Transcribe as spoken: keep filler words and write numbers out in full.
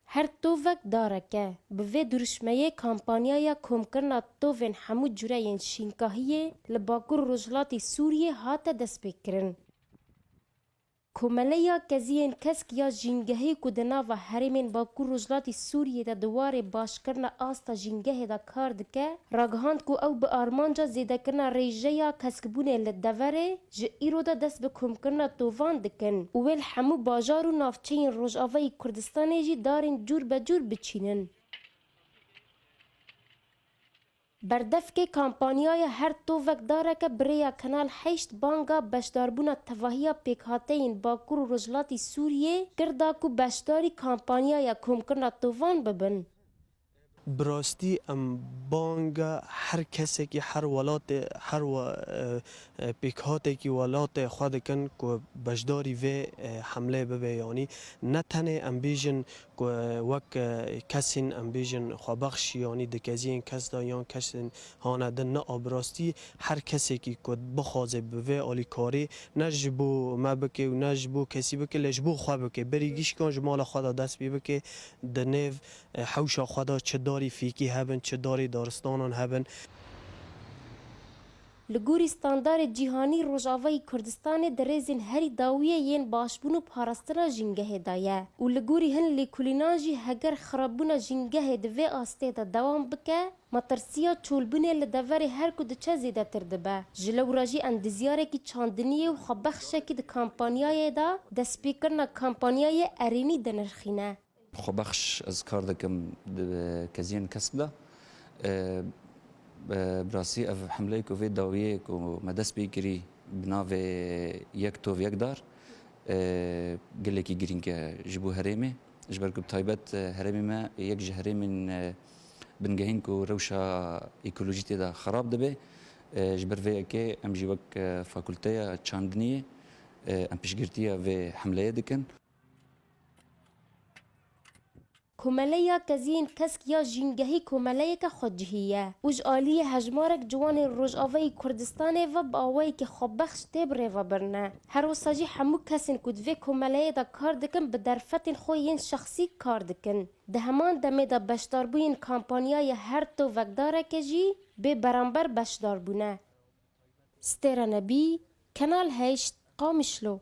Her tovek darek e. Bi vê dirûşmeyê kampanyaya komkirina tovên hemû cureyên şînkahiyê li Bakur û Rojhilatê Sûriyê hate destpêkirin. Komeleya Keziyên Kesk ya Jîngehê ku di nava herêmên Bakur Rojhilatê Sûriyê de di warê başkirina asta jîngehê de kar dike, ragihand ku ew bi armanca zêdekirina rêjeya keskbûnê li deverê ji îro de dest bi komkirina tovan dikin û wê li hemû bajar û navçeyên Rojavayê Kurdistanê jî darên cûr be cûr biçînin. Berdevkê kampanyaya Her tovek darek e bi rêya Kanal heşt banga beşdarbûna tevahiya pêkhateyên Bakur û Rojhilatê Sûriyê kir da ku beşdarî kampanyaya komkirina tovan bibin. Bi rastî em banga her kesekî, her welatê, her we, e, e, pêkhatekî welatê xwe dikin ku beşdarî vê, e, hemleyê bibe. Yanî ne tenê em bêjin ku wek, e, kesên em bêjin xwebexş, yanî di keziyên kes de yan kesên hane din, ne, a bi rastî her kesekî ku bixwaze bi vê alîkarî, ne ji bo me bike û ne ji bo kesî bike, lê ji bo xwe bike. Berî gişkan ji mala xwe de dest pê bike, di nêv, e, hewşa xwe de çi darî fîkî hebin, çi darî daristanan hebin. Li gorî standarê cîhanî Rojavayê Kurdistanê di rêzên herî dawiyê yên başbûn û parastina jîngehê de ye û li gorî hin lêkolînan jî heger xirabûna jîngehê di vê astê de dewam bike, metirsiya çolbûnê li deverê her ku diçe zêdetir dibe. Ji lewra jî endizyarekî çandiniyê û xwebexşekî di kampanyayê de destpêkirina kampanyayê erênî dinirxîne. Xwebexş ez kar dikim di keziyên kesk de. E, e, bi rastî ev hemleyê ku vê dawiyê ku me dest pê kirî bi navê Yek Tov Yek Dar, e, gelekî girîng e ji bo herêmê. Ji ber ku bi taybet, e, herêmê me yek ji herêmên, e, bingehîn ku rewşa ekolojî tê de xerab dibe. E, ji ber vê yekê em jî wek, e, fakulteya çandiniyê, e, em piştgirtiya vê hemleyê dikin. Komeleya Keziyên Kesk ya Jîngehî komeleyeke xwecihî ye û ji aliyê hejmarek ciwanên Rojavayê Kurdistanê ve bi awayekî xwebexş tê birêvebirine. Her wisa jî hemû kesên ku di vê komeleyê de kar dikin bi derfetên xwe yên şexsî kar dikin. Di heman demê de beşdarbûyên kampanyaya Her Tovek Darek e jî bê beramber beşdar bûne. Stêra Nebî, Kanal heşt, Qamişlo.